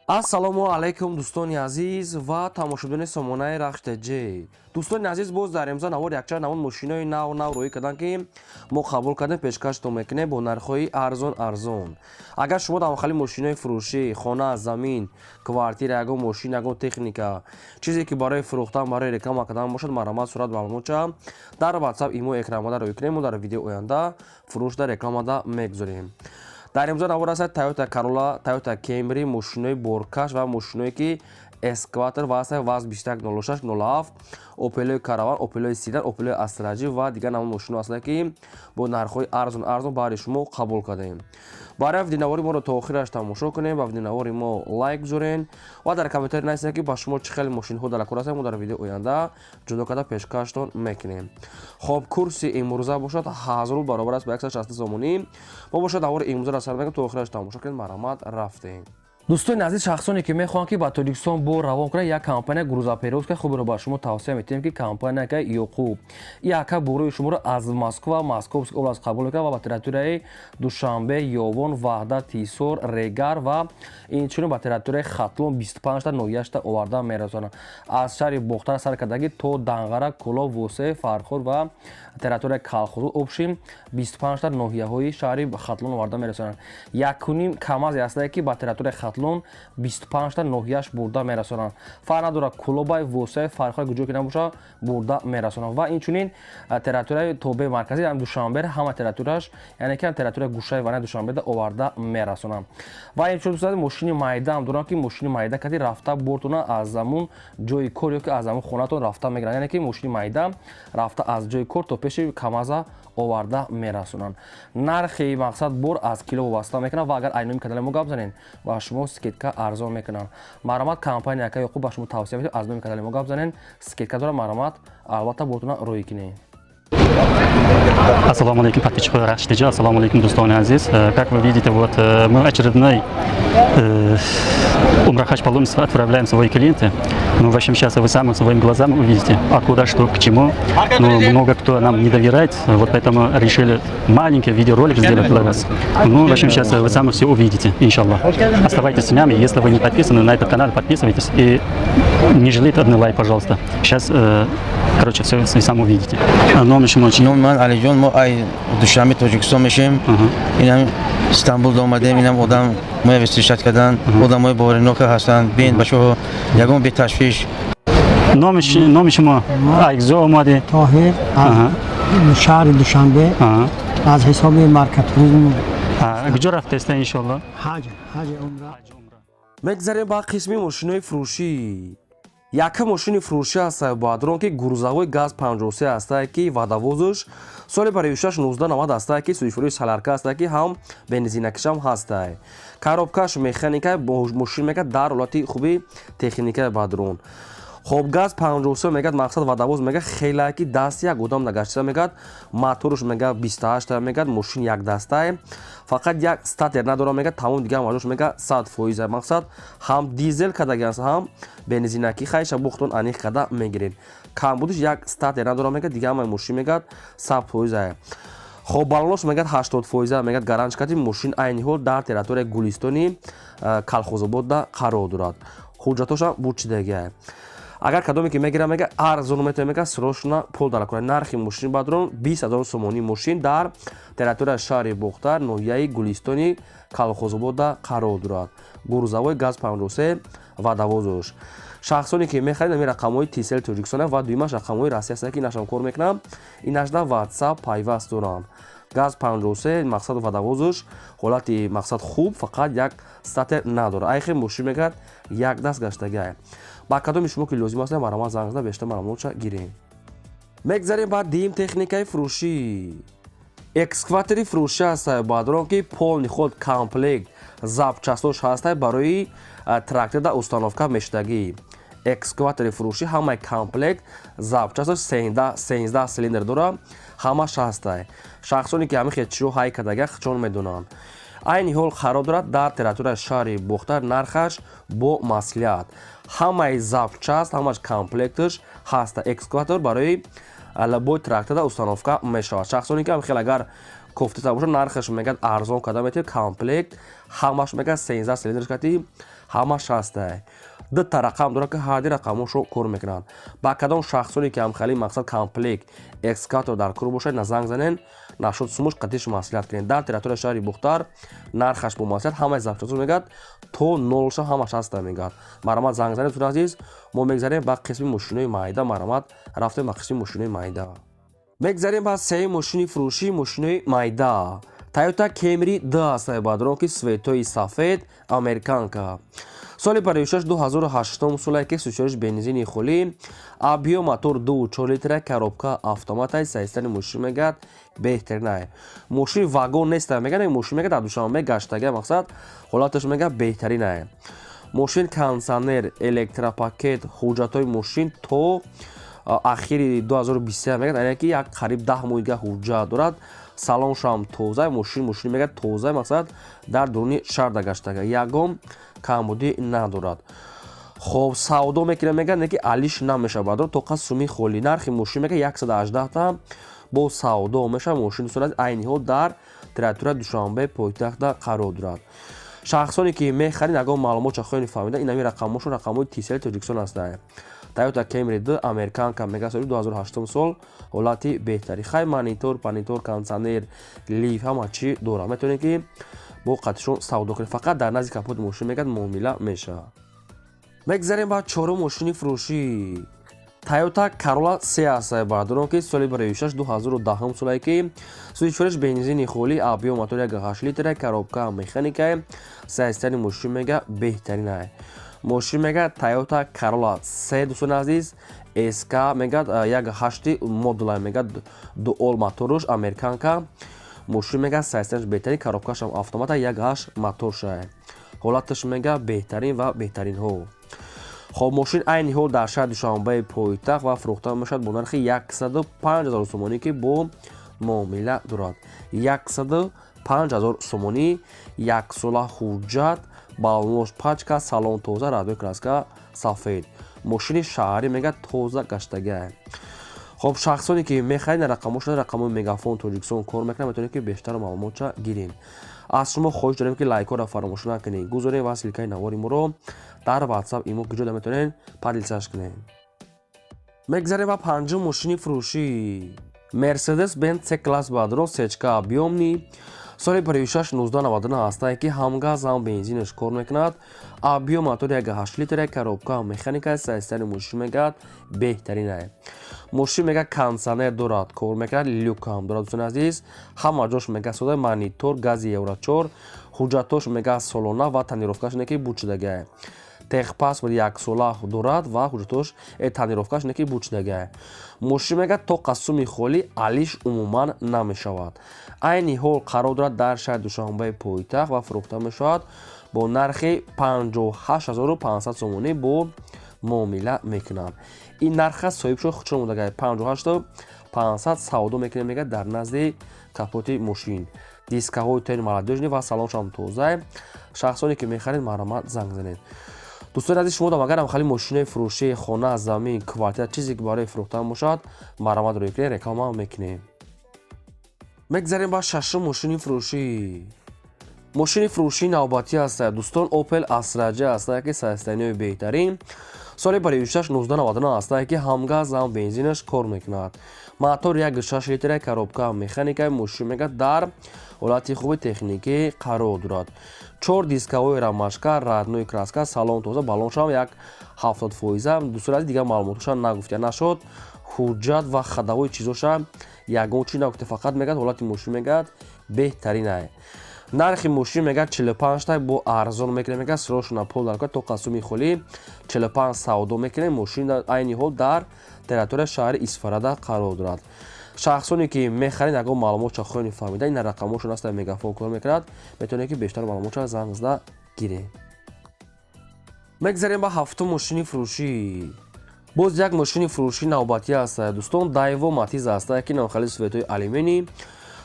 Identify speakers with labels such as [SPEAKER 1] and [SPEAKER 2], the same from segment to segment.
[SPEAKER 1] Ассалому алайкум, дӯстони азиз ва тамошобинони сомонаи Рахш ТЖ. Дӯстони азиз, боз дар имза навор якчанд намуд мошинои нав нав роҳӣ карданд, ки мо қабул кардем, пешкаштон мекунем бо нархҳои арзон арзон. Агар шумо дар махали мошинои фурӯшӣ, хона, замин, квартира, ягон мошин, ягон техника, чизе ки барои фурӯхтан, барои реклама кардан бошад, марҳамат, сурат маълумотча дар WhatsApp, имо экранмада роҳӣ кунем. Мо дар видеои оянда фурӯшда, рекламада мегузорем. Дар имзо навор ҳастад Toyota Corolla, Toyota Camry, мошинои боркаш ва мошиное ки экскаватор ва ҳастад ВАЗ 2106 07, Опелои Караван, Опелои Седан, Опелои Астра Ҷи ва дигар намуд мошино ҳастанд, ки бо нархҳои арзон арзон баҳри шумо қабул кардем. Барои видеонавори моро то охираш тамошо кунем ва видеонавори мо лайк гузорен ва дар комментарий нависед, ки ба шумо чӣ хеле мошинҳо дар кор ҳастанд. Мо дар видеои оянда ҷудо карда пешкаштон мекунем. Хоб, курси имрӯза бошад 1000 рубл, баробар аст ба 160 сомонӣ. Мо бошад навори имрӯзаро сар мекунем, то охираш тамошо кунед. Марҳамат, рафтем. Дӯстони азиз, шахсоне ки мехоҳанд, ки ба Тоҷикистон бор равон кунанд, як компания грузоперевозка хубро ба шумо тавсия метиҳем, ки компания ка Ёқуб. Яка борои шуморо аз Москва, Московский область қабул мекунад ва ба территорияи Душанбе, Ёвон, Ваҳдат, Ҳисор, Регар ва инчунин ба территорияи Хатлон 25та ноҳияшта оварда мерасонад. Аз шаҳри Бохтар сар кардагӣ то Данғара, Кӯлоб, Восеъ, Фархор ва территорияи Калхозу, общем, 25та ноҳияҳои шаҳри Хатлон оварда мерасонанд. Якуним КамАЗе ҳастае, ки ба территорияи Хатлон 25та ноҳияш бурда мерасонанд. Фарқ надорад, Кӯлобай, Восеъ, Фархор, куҷо ки набошад, бурда мерасонанд. Ва инчунин территорияи тобеи марказӣ Душанбе, ҳама территорияш, яъне ки территорияи гӯшаи ванаи Душанбеда оварда мерасонанд. Ва инчунин, дӯстон, мошини майда ҳам доранд, ки мошини майда кати рафта бортона аз замун ҷои кор ё ки аз замун хонатон рафта мегиранд, яъне ки мошини майда рафта аз ҷои кор то пеши КамАЗа оварда мерасонанд. Нархи, мақсад, бор аз кило вобаста мекунад ва агар ай номи канали мо гап занед, ба шумо скидка арзон мекунанд. Марҳамат, компания ака Ёқуб ба шумо тавсия медиҳад, аз номи канали мо гап занед, скидка дорад. Марҳамат, албатта бортона роҳӣ кунед.
[SPEAKER 2] Ассаламу алейкум, подписчики Рахш ТЖ, ассаламу алейкум, дӯстони азиз. Как вы видите, вот мы очередной Умра Хадж паломничество отправляем свои клиенты. Ну, в общем, сейчас вы сами своими глазами увидите, откуда, что, к чему. Ну, много кто нам не доверяет, вот поэтому решили маленький видеоролик сделать для вас. Ну, в общем, сейчас вы сами все увидите, иншаллах. Оставайтесь с нами, если вы не подписаны на этот канал, подписывайтесь и не жалейте одный лайк, пожалуйста. Сейчас, короче, все вы сами увидите. Номи шумо чӣ?
[SPEAKER 3] Номи ман Алиҷон, мо ай Душанбе, Тоҷикистон мешем. Инам Истанбул омадем, инам одам моя встречать кардан, одамои боваринока ҳастанд. Бин, бачаҳо, ягон беташвиш.
[SPEAKER 2] Номи шумо? Ай куҷо омадӣ?
[SPEAKER 4] Тоҳир, аз шаҳри Душанбе, аз ҳисоби Марка Туризм.
[SPEAKER 2] Куҷо рафтеста, иншолло?
[SPEAKER 4] Ҳаҷ, ҳаҷи умра.
[SPEAKER 1] Мегзарем ба қисми мошинои фурӯшӣ. Якум мошини фурӯшӣ ҳастае, баъдрон, ки грузовой ГАЗ 53 ҳастае, ки водовозш соли барои 1990 ҳастае, ки суифурӯи солярка ҳастае, ки ҳам бензинакишам ҳастае, коробкаш механика. Мошин мегад дар ҳолати хуби техникаи бадрон. Хоб, ГАЗ 53 мегад, мақсад, водовоз мегад, хелае ки даст як одам нагаштиса мегад, моторш мегад 28 мегад, мошин якдастае, фақат як стартер надора мегад, тамом дигар маҷош мегад 100%. Мақсад, ҳам дизел кардагиаст, ҳам бензинакӣ. Хайша бухтон аниқ карда мегиред. Камбудиш як стартер надора мегад, дигар ҳамаи мошин мегад 100%. Хоб, баллош мегад 80% мегад, гаранч кардим. Мошин айни ҳол дар территорияи Гулистони Калхозободда қарор дорад, ҳуҷҷатошам бучидагиа. Агар кадоме ки мегирам, мега арзон метавон, мега срочно пул дар кунад. Нархи мошин бадрон 20 000 сомонӣ. Мошин дар территорияи шаҳри Бохтар, ноҳияи Гулистони Калхозобода қарор дорад. Грузовой ГАЗ 53 водовозш. Шахсоне ки мехарид, ами рақамҳои Тисел Тоҷикистон ва дуюмаш рақамҳои Россия ҳастанд, ки инашам кор мекунам, инашда WhatsApp пайваст доранд. ГАЗ 53, мақсад, водовозш ҳолати, мақсад, хуб, фақат як стартер надорад. Айхе мошин мегӯяд як даст гаштагиа. Ба кадоми шумо ки лозим аст, марҳамат, занг зада бештар маълумотша гирем. Мегзарем ба дим техникаи фурӯшӣ. Экскаватори фурӯшӣ ҳастае, баъдрон, ки полный ход, комплект запчастош ҳастае, барои тракторда установка мешудагӣ. Экскаватори фурӯшӣ, ҳамаи комплект запчастош, 13 цилиндр дора, ҳамаш ҳастае. Шахсоне ки ҳамин хел чиро ҳай кардага, чон медонанд. Айни ҳол қарор дорад дар территорияи шаҳри Бохтар. Нархаш бо маслиҳат, ҳамаи запчасть, ҳамаш комплекташ ҳаста. Экскаватор барои любой тракторда установка мешавад. Шахсоне ки ҳам хел агар кофтита бошад, нархаш мегӯяд арзон карда метавонед. Комплект ҳамаш мегӯяд, 13 цилиндрш кати. Ҳамаш ҳастай. Дута рақам дорад, ки ҳарди рақамҳошо кор мекунанд. Ба кадом шахсоне ки ҳамхали мақсад комплект экскаватор дар кор бошад, на занг занен, нашуд сумуш қатиш маслиҳат кунед. Дар территорияи шаҳри Бухтар нархаш бо маслиҳат, ҳамаи запчастҳо мегӯяд, то нолша ҳамаш ҳаста мегӯяд. Марҳамат, занг занед, дӯстони азиз. Мо мегзарем ба қисми мошинои майда. Марҳамат, рафтем ба қисми мошинои майда. Мегзарем ба сеюм мошини фурӯшӣ, мошинои майда. Тойота Кемри д ҳастае, баъдрон ки цветои сафед, американка, соли парвишаш 2008 солае, ки сӯзишвориш бензини холӣ, объём мотор 2,4 литра, коробка автоматай. Состояниеи мошин мегӯяд, беҳтаринай. Мошин вагон неста мегӯяд, мошин мегӯяд, дар Душанбе гаштага, мақсад, ҳолаташ мегӯяд, беҳтаринай. Мошин кондитсионер, электропакет, ҳуҷҷатҳои мошин то ахири 2023 мегӯяд, яъне ки як қариб 10 моҳи дига ҳуҷҷат дорад. Салоншам тоза, мошин мегӯяд, тоза, мақсад, дар дуруни шаҳрда гаштага, ягон камбудӣ надорад. Хоб, савдо мекунад, мегӯяд, не ки алиш намешавад, тоқа суми холӣ. Нархи мошин мегӯяд, 118 та бо савдо мешавад. Мошин, дӯстон азиз, айни ҳол дар территорияи Душанбе пойтахта қарор дорад. Шахсоне ки мехаред, ягон маълумотша хоҳед фаҳмида, инами рақамҳошон рақамҳои Тисели Тоҷикистон ҳастанд. Тойота Кемри д американка мега, соли 2008 сол, ҳолати беҳтарин. Хай, монитор панитор, кондитсионер, лифт, ҳама чӣ дорад. Метавонед, ки бо қатишон савдо кунед, фақат дар назди капоти мошин мегӯяд, муомила мешавад. Мегзарем ба чорум мошини фурӯшӣ. Тойота Карола се ҳастае, бардорон ки соли бароишаш 2010 солае, ки сӯзишвориш бензини холӣ, объём мотор 1,8 литра, коробка механикае. Состояниеи мошин мега, беҳтаринае. Мошин мега, Тойота Карола се, дӯстони азиз, СК мегӯяд, 1,8 модула мегӯяд, дуол моторуш, американка. Мошин мега, состояниеаш беҳтарин, коробкашам автомата, 1,8 моторшае. Ҳолаташ мега, беҳтарин ва беҳтаринҳо. Хоб, мошин айни ҳол дар шаҳри Душанбеи пойтахт ва фурӯхта мешавад бо нархи 105 000 сомонӣ, ки бо муомила дорад. 105 000 сомонӣ, яксола ҳуҷҷат, балонош пачка, салон тоза, родной краска сафед. Мошини шаҳрӣ мега, тоза гаштагиа. Хоб, шахсоне ки мехаред, рақамҳошон рақамҳои Мегафон Тоҷикистон кор мекунад, метавонед, ки бештар маълумотша гиред. Аз шумо хоҳиш дорем, ки лайкҳоро фаромӯш накунед, гузоред ва ссылкаи навори моро дар Ватсап, имо, куҷода метавонед, поделиться кунед. Мегзарем ба панҷум мошини фурӯшӣ. Мерседес Бенз С класс бадро, сечка объёмный, соли парвишаш 1999 ҳастае, ки ҳам газ, ҳам бензинаш кор мекунад, объём мотор 1,8 литра, коробка механика. Состояниеи мошин мегӯяд, беҳтаринае. Мошин мега, кондитсионер дорад, кор мекунад, люкам дорад, дӯстони азиз, ҳама ҷош мега сода, монитор, гази евро 4, ҳуҷҷатош мега солона ва тонировкаш не ки бучидагиае. Техпаспорт яксола дорад ва ҳуҷҷатош, тонировкаш не ки бучидагиае. Мошин мега, то қасуми холӣ алиш умуман намешавад. Айни ҳол қарор дорад дар шаҳри Душанбеи пойтахт ва фурӯхта мешавад бо нархи 58 500 сомонӣ, бо муомила мекунанд. Ин нарха соҳиб шуд худшон мудагай, 58 500 савдо мекунем, мега, дар назди капоти мошин дискаҳои тен молодёжный ва салоншам тоза. Шахсоне ки мехаред, марҳамат, занг занед. Дӯстони азиз, шумо агарам хали мошинои фурӯшии хона, замин, квартира, чизе ки барои фурӯхтан бошад, марҳамат, рӯй кунед, реклама мекунем. Мегзарем ба шашум мошини фурӯшӣ. Мошини фурӯшии навбатӣ ҳастад, дӯстон, Опел Астра Ҷ ҳастад, ки состояниеи беҳтарин, соли бароишаш 1999 ҳастад, ки ҳам газ, ҳам бензинаш кор мекунад, мотор 1,6 литра, коробка механика. Мошин мега, дар ҳолати хуби техникӣ қарор дорад. Чор дискаҳои ромашка, родной краска, салон тоза, баллоншам як 70%. Дӯстони азиз, дигар маълумотоша нагуфтия нашуд, ҳуҷҷат ва ходовой чизоша ягон чи нагуфта, фақат мегӯяд, ҳолати мошин мегӯяд, беҳтаринае. Нархи мошин мегӯяд, 45 та бо арзон мекунем, мегӯяд, срочно пул дар то қасуми холӣ 45 савдо мекунем. Мошин айни ҳол дар территорияи шаҳри Исфарада қарор дорад. Шахсоне ки мехаред, ягон маълумотша хоҳед фаҳмида, ин рақамҳошон аст, Мегафон кор мекунад, метавонед, ки бештар маълумотша занг зада гиред. Мегзарем ба ҳафтум мошини фурӯшӣ. Боз як мошини фурӯшӣ навбатӣ аст, дӯстон, Дайво Матиз аст, ки навхали цветои алюминий,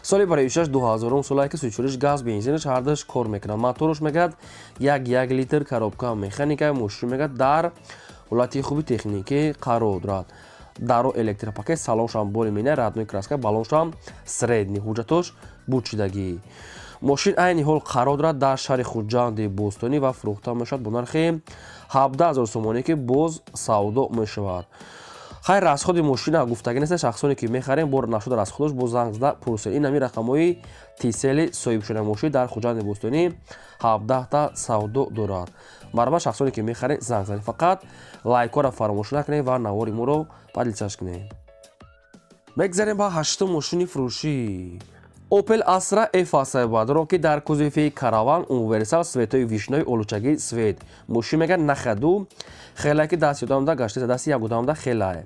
[SPEAKER 1] соли бароишаш 2000 солае, ки сӯзишвориш газ, бензинаш ҳардаш кор мекунад, моторш мегӯяд, 1,1 литр, коробка механика. Мошин мегӯяд, дар ҳолати хуби техникӣ қарор дорад. Даро электропакет, салоншам боли меня, родной краска, баллоншам средний, ҳуҷҷатош бучидагӣ. Мошин айни ҳол қарор дорад дар шаҳри Хуҷанди Бӯстонӣ ва фурӯхта мешавад бо нархи 17 000 сомонӣ, ки боз савдо мешавад. Хайр, расходи мошина гуфтагӣ нест. Шахсоне ки мехарем, бор нашуда расходаш бо занг зада пурсед. Ин ҳамин рақамҳои Тисели соҳибшуда. Мошин дар Хуҷанди Бӯстонӣ 17та савдо дорад. Марҳамат, шахсоне ки мехарем, занг занед. Фақат лайкҳоро фаромӯш накунед ва навори моро поделиться кунед. Мегзарем ба ҳаштум мошини фурӯшӣ. Opel Astra F астабадро, ки дар кузови караван, универсал, цветои вишнёвый, олучагии цвет. Мошин мегӯяд на ходу, хеле ки дасти одамда гашта, дасти як одамда хелае.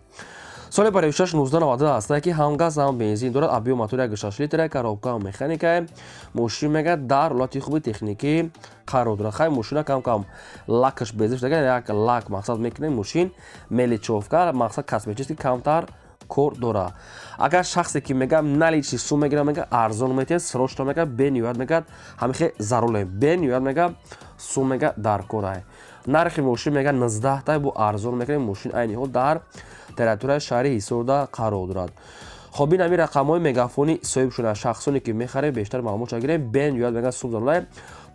[SPEAKER 1] Соли барои 1990 аста, ки ҳам газ, ҳам бензин дорад. Объём мотор 1,6 литра, коробка механика. Мошин мегӯяд дар ҳолати хуби техникӣ қарор дорад. Хай, мошина кам кам лакаш беза шуда, як лак мақсад мекунем. Мошин мелочёвка, мақсад косметически камтар кор дорад. Агар шахсе ки мега наличный сум мегира, мега арзон метиҳад, срочно мега, бениҳоят мега ҳамихе заруле, бениҳоят мега сум мега дар корай. Нархи мошин мега 19 тай, бо арзон мекунем. Мошин айни ҳол дар территорияи шаҳри Ҳисорда қарор дорад. Хоб, ин ҳамин рақамҳои мегафони соҳиб шуда. Шахсоне ки мехарем, бештар маълумот гирем. Бениҳоят мега сум зарулай,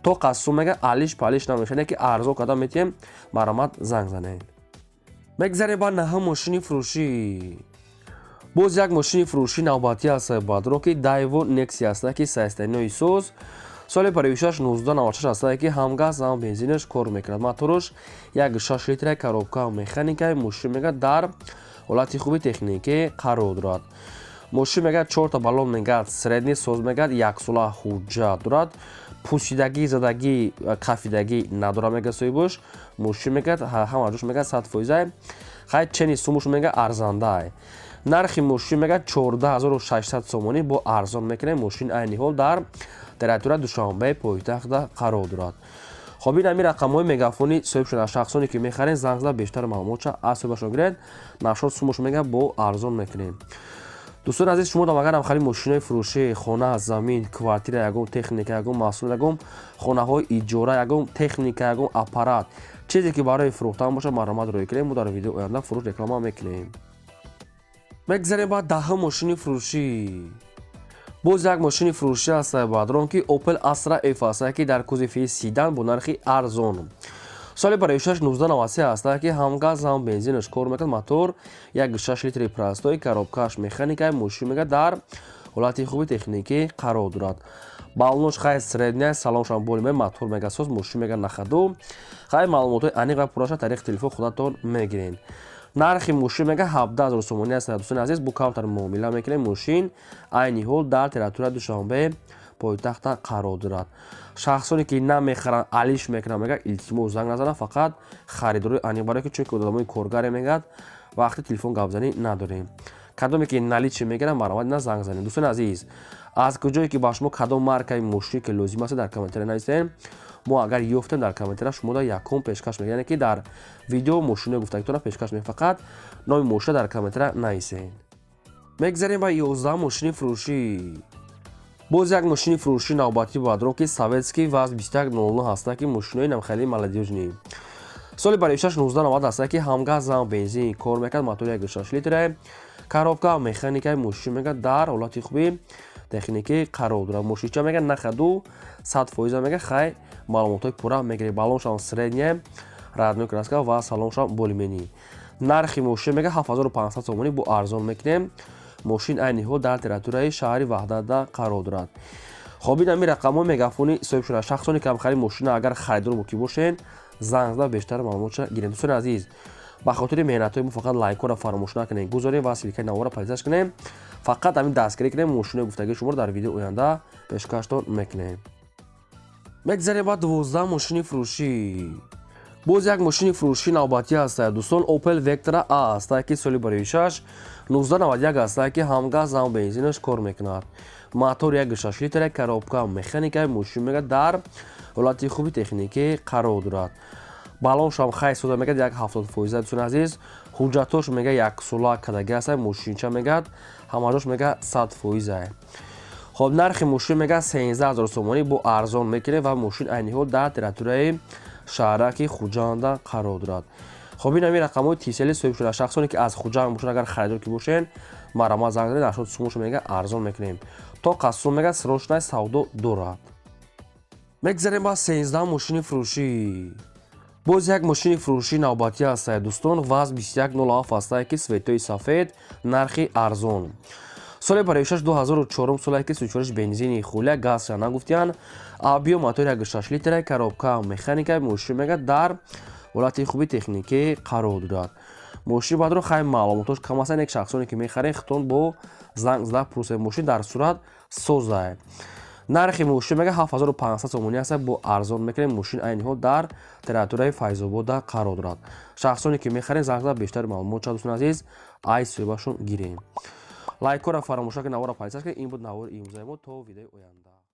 [SPEAKER 1] то қас сум мега алиш палиш намешавад, ки арзон карда метиҳем. Марҳамат, занг занед. Мегзарем ба наҳум мошини фурӯшӣ. Боз як мошини фурӯшӣ навбатӣ аст бадро, ки Дайво Некси аст, ки состояниеи соз, соли парвишаш 1996 аст, ки ҳам газ, ҳам бензинаш кор мекунад. Мотораш 1,6 литра, коробка механика. Мошин мега дар ҳолати хуби техникӣ қарор дорад. Мошин мега чорта баллон мегад средний соз, мегад яксола ҳуҷҷат дорад. Пӯсидагӣ, задагӣ, кафидагӣ надорад, мега соҳибош. Мошин мегад ҳама ҷош мега 100%. Хай, чени сумуш мега арзандае. Нархи мошин мега 14 600 сомонӣ, бо арзон мекунем. Мошин айни ҳол дар территория Душанбе пойтахта қарор дорад. Хоб, ин ҳамин рақамҳои мегафони соҳиб шуда. Шахсоне ки мехарен, занг зада бештар маълумотша аз соҳибашон гиред. Нашод сумуш мега бо арзон мекунем. Дӯстони азиз, шумо агарам хари мошинои фурӯшӣ, хона, замин, квартира, ягон техника, ягон маҳсул, ягон хонаҳои иҷора, ягон техника, ягон аппарат, чизе ки барои фурӯхтан бошад, марҳамат, рӯй кунем. Мо дар видео оянда фурӯш реклама мекунем. Мегзарем ба даҳум мошини фурӯшӣ. Боз як мошини фурӯшӣ аст бадрон, ки Opel Astra F аст, ки дар кузови седан бо нархи арзон. Соли бароишаш 1993 аст, ки ҳам газ, ҳам бензинаш кор мекунад. Мотор 1,6 литри простой, коробкааш механика. Мошин мега дар ҳолати хуби техникӣ қарор дорад. Баллонош хай средняя, салоншам болиме. Мотор мега соз, мошин мега на ходу. Хай, маълумотҳои аниқ ва пурраша тариқи телефон худатон мегиред. Нархи мошин мега 17 000 сомонӣ аст. Дӯстони азиз, бо камтар муомила мекунем. Мошин айни ҳол дар территорияи Душанбе пойтахта қарор дорад. Шахсоне ки намехаранд, алиш мекунанд, мега илтимос, занг назананд, фақат харидори аниқ, барое ки чунки одамои коргаре мегӯяд, вақти телефон гапзанӣ надорем. Кадоме ки наличный мегиранд, марҳамат, на занг занед. Дӯстони азиз, аз куҷое ки ба шумо кадом маркаи мошин ки лозим аст, дар комментария нависед. Мо агар ёфтем, дар комментария шумо да якум пешкаш мекунем, яъне ки дар видео мошинои гуфтагитона пешкаш мекунем. Фақат номи мошина дар комментария нависед. Мегзарем ба 11 мошини фурӯшӣ. Боз як мошини фурӯшӣ навбатӣ бадрон, ки советский ВАЗ 2109 ҳаста, ки мошинои намхели молодёжный. Соли баришаш 1990 аста, ки ҳам газ, ҳам бензин кор мекард. Мотори 1,6 литра, коробка механикаи. Мошин мега дар ҳолати хуби техникӣ қарор дорад. Мошинча мега на ходу, 100% мега. Хай, маълумотҳои пурра мегиред. Баллоншам средняя, родной краска ва салоншам более-менее. Нархи мошин мега 7500 сомонӣ, бо арзон мекунем. Мошин айни ҳол дар территорияи шаҳри Ваҳдатда қарор дорад. Хоб, ин ҳамин рақамҳои мегафони соҳиб шуда. Шахсоне ки ҳамхари мошина агар харидор ки бошед, занг зада бештар маълумотша гирем. Дӯстони азиз, ба хотири меҳнатҳои мо фақат лайкҳоро фаромӯш накунем, гузорем ва ссылкаи навора поделиться кунем. Фақат ҳамин дастгирӣ кунем, мошинои гуфтагии шуморо дар видеои оянда пешкаштон мекунем. Мегзарем ба 12 мошини фурӯшӣ. Боз як мошини фурӯшӣ навбатӣ ҳаста, дӯстон. Opel Vectra A ҳаста, ки соли бароишаш 1991 ҳаста, ки ҳам газ, ҳам бензинаш кор мекунад. Мотор 1,6 литра, коробка механика. Мошин мега дар ҳолати хуби техникӣ қарор дорад. Баллоншам хай сода, мегӯяд як 70%. Дӯстони азиз, ҳуҷҷатош мега яксола кадаги аста. Мошинча мегӯяд ҳамаҷош мега 100%. Хоб, нархи мошин мега 13 000 сомонӣ, бо арзон мекунем ва мошин айни ҳол дар территорияи шаҳраки Хуҷанда қарор дорад. Хоб, ин ҳамин рақамҳои тисели соҳиб шуда. Шахсоне ки аз Хуҷанд бошанд, агар харидор ки бошед, марҳамат, занг занед. 80 сумошо мега арзон мекунем, то қассум мега срочная савдо дорад. Мегзарем ба 13 мошини фурӯшӣ. Боз як мошини фурӯшӣ навбатӣ ҳастае, дӯстон. ВАЗ 2107 ҳастае, ки цветои сафед, нархи арзон, соли бароишаш 2004 соле, ки сучориш бензини хулия, газша нагуфтиян. Объём мотори 1,6 литра, коробка механика. Мошин мега дар ҳолати хуби техникӣ қарор дорад. Мошини баъдро хай маълумотош кам ҳастанд. Як шахсоне ки мехарен, хитон бо занг зада пурсед. Мошин дар сурат созае. Нархи мошин мега 7500 сомонӣ аст, бо арзон мекунем. Мошин айни ҳол дар территорияи Файзобода қарор дорад. Шахсоне ки мехарен, занг зада бештари маълумот ча, дӯстони азиз, ай соҳибашон гирем. Лайкҳоро фаромӯш накунед, навора подписаться кунед. Ин буд навори имрӯзаи мо. То видеои оянда.